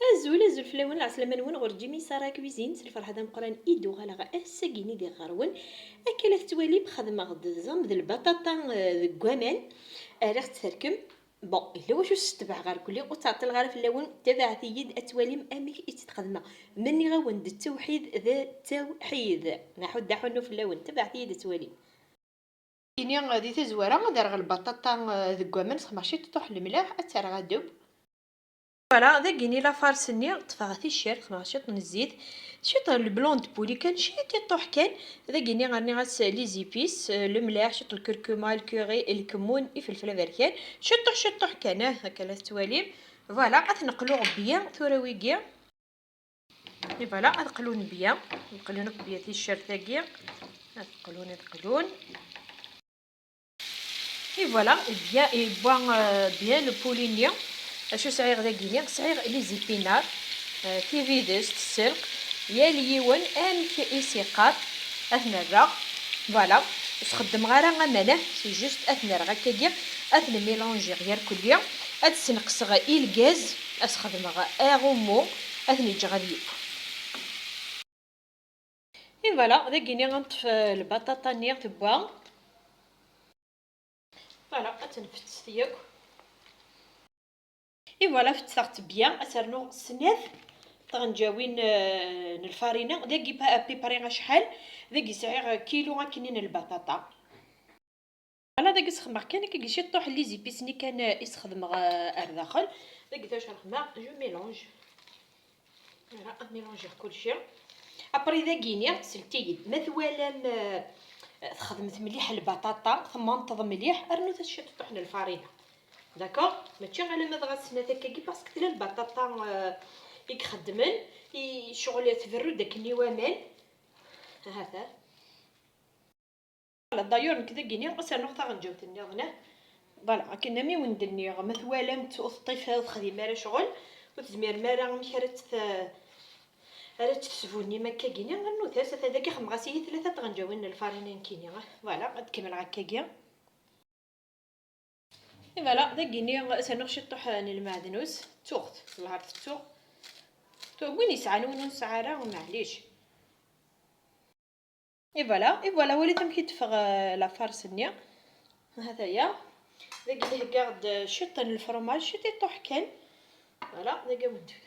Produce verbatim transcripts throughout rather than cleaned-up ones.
Azul, azul fell-awen, lɛeslama-nwen ɣur Jimmy Sarah Cuisine, s lferḥ d ameqqran i d-uɣaleɣ ass-agi-nni diɣ ɣer-wen. Akka la tettwalim, xedmeɣ-d ẓẓam d lbaṭaṭa, eh, deg waman. Rriɣ-tt terkem. Bon, yella wacu setbeɣ ɣer kulli, ur ttɛeṭṭileɣ ara fell-awen, tabaɛet-iyi-d ad twalim amek i tt-xedmeɣ. Ma nniɣ-awen-d ttawḥid d ttawḥid, aḥuddu aḥunnu fell-awen, tabaɛet-iyi-d ad twalim. Ini di tazwara ad rreɣ lbaṭaṭa, eh, deg waman, sexmeɣ ciṭuḥ lemleḥ, ad tt-rreɣ adew. Voilà, dagini la farce-nni, ṭṭfeɣ ticcert, sexmeɣ ciṭ n zzit, ciṭ n le blanc de poulet kan, ciṭuḥ kan. Dagini rniɣ-as les épices, eh, lemleḥ, ciṭ n lkurkuma, lkuri, lkemmun, ifelfel aberkan, ciṭuḥ ciṭuḥ kan, ah, akka la tettwalim. Voilà, ad t-neqlu bien tura wigi. Et voilà, ad qlun bien, ad qlun akk bien ticcert-agi, ad qlun, ad qlun. Et voilà, et bien, et bon, euh, bien le poulet-nni. Acu sɛiɣ dagini? Sɛiɣ les épinards, euh, tibidest, sselq, yal yiwen amek i s-yeqqar. Ad t-nerreɣ. Voilà, ur sxeddmeɣ ara aman, ah, c'est juste ad t-nerreɣ akkagi, ad t-nmilanjiɣ gar kulli, ad sneqseɣ i lgaz, ad s-xedmeɣ aɣummu, ad t-neǧǧeɣ ad yeww. Et voilà, dagini ad neṭṭef, euh, lbaṭaṭa-nni tewwa. Voilà, ad tenfettet yakk. Et voilà, fettteɣ-tt bien, ad ternu snat tɣenǧawin, euh, n lfarina. Dagi pa-, à peu près acḥal? Dagi sɛiɣ kilu akkenni n lbaṭaṭa. Voilà, dagi sxemmeɣ kan akka ciṭuḥ n les épices-nni kan, euh, i sxedmeɣ, euh, ar daxel. Dagi tacerḥma, je mélange. Voilà, ad mélangeɣ kulci. Après dagini, sellet-iyi-d. Ma twalam, euh, txedmet mliḥ lbaṭaṭa, temmenṭeḍ mliḥ, rnut-as ciṭuḥ n lfarina. D'accord? Mačči alamma dɣa snat akkagi, parce que tella lbaṭaṭa, euh, i ixeddmen, i ccɣel tberru-d akken i waman. Ahat, ah. Voilà, d'ailleurs, nekk dagini ad s-rnuɣ taɣenǧawt nniḍen, ah. Voilà, akken am i wen-d-nniɣ, ma twalam-tt ur teṭṭif, ur texdim ara ccɣel, ur tezmirem ara amek ara tt-, ara tt-tesbunim akkagini, rnut-as, ata dagi xemmeɣ-as ihi tlata tɣenǧawin n lfarina nekkini, ah. Voilà, ad kemmleɣ akkagi. Et voilà, dagini ad s-rnuɣ ciṭuḥ n lmeɛdnus, ttuɣ-t, lɛerf ttuɣ. Ttuɣ, win yesɛan, win ur nesɛi ara, maɛlic. Et voilà, et voilà, walit amek i d-teffeɣ, euh, la farce-nni. Hataya. Dagi heggaɣ-d ciṭ n lefromaj, ciṭ iṭuḥ kan. Voilà, dagi awen-d-,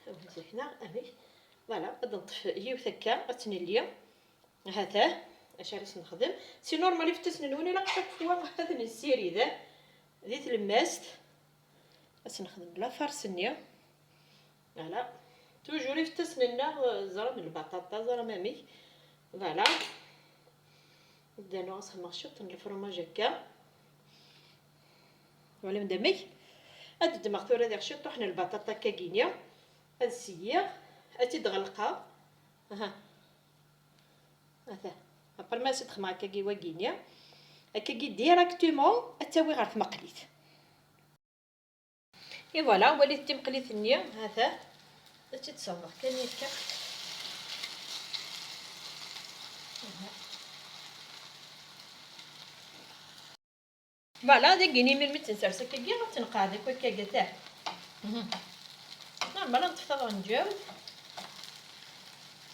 awen-d-zehna, amek. Voilà, ad neṭṭef yiwet akka, ad tt-nelli. Hatah, acu ara s-nexdem? C'est normal, ifettasen-nwen ilaq chaque fois ad ten-nessirid, eh, di tlemmast. Ad s-nexdem la farce-nni. Voilà. Toujours ifettasen-nneɣ, eh, ẓram lbaṭaṭa, ẓram amek. Voilà. Ad d-rnuɣ ad s-xedmeɣ ciṭ n lefromaj akka. Twalam d amek? Ad ddmeɣ tura diɣ ciṭuḥ n lbaṭaṭa akkagini. Ad seyyiɣ, ad tt-id-ɣelqeɣ. Aha. Ata. Après ma as-d-xedmeɣ akkagi wagini. Akkagi directement ad tawi ɣer tmeqlit. Et voilà, walit timeqlit-nni, ata. Ad tt-id-sserdeɣ kan akka. Aha. Voilà, dagini mi, mi tt-nsers akkagi, ad tt-nqeɛɛed akk akkagi, atah. Mhm. Normal, ad neṭṭef taɣenǧawt.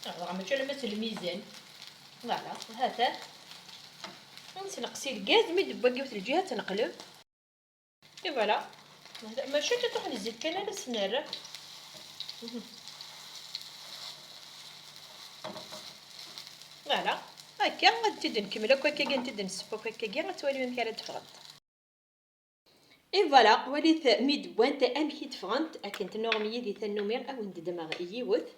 Dɣa mačči alamma s lmizan. Voilà, hatah. Ad nesneqsi lgaz, mi d-tewwa yiwet lǧiha, ad tt-neqleb. Et voilà. Mačči ciṭuḥ n zzit kan ara s-nerr. Mhm. Voilà. Akka, ad tt-id-nkemmel akk akkagi, ad tt-id-nesseww akk akkagi, ad twalim amek ara d-ffɣent. Et voilà, walit mi d-wwant amek i d-ffɣent, akken tennuɣem yid-i tannumi, ad wen-d-ddmeɣ yiwet,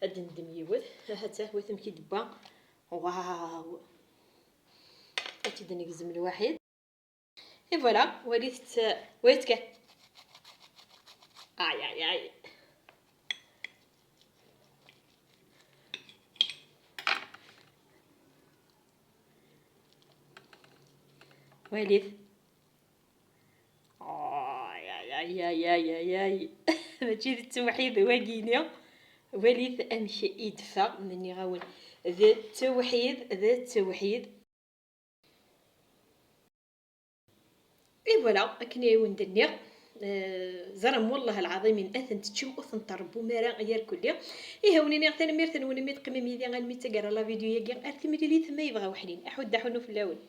ad d-neddem yiwet, ha-tt-a, wat amek i d-wwa, waw! Ad tt-id-negzem lwaḥid. Et voilà, walit-tt, walit kan. Ay, ay, ay. Walit. Ay, ay, ay, ay, ay, ay, ay. Mačči d ttewḥid wagini. Walit amek i d-teffeɣ, ma nniɣ-awen. D ttewḥid, d ttewḥid. Et voilà, akken i wen-d-nniɣ, Eh, ẓrem, wellah lɛaḍim, in aten teččem ur ten-tṛebbum ara yarkulli. Ihi, wen-iniɣ tanemmirt-nwen imi teqqimem yid-i almi d taggara la vidéo-agi. Ar timlilit ma yebɣa weḥnin, aḥuddu aḥunnu fell-awen.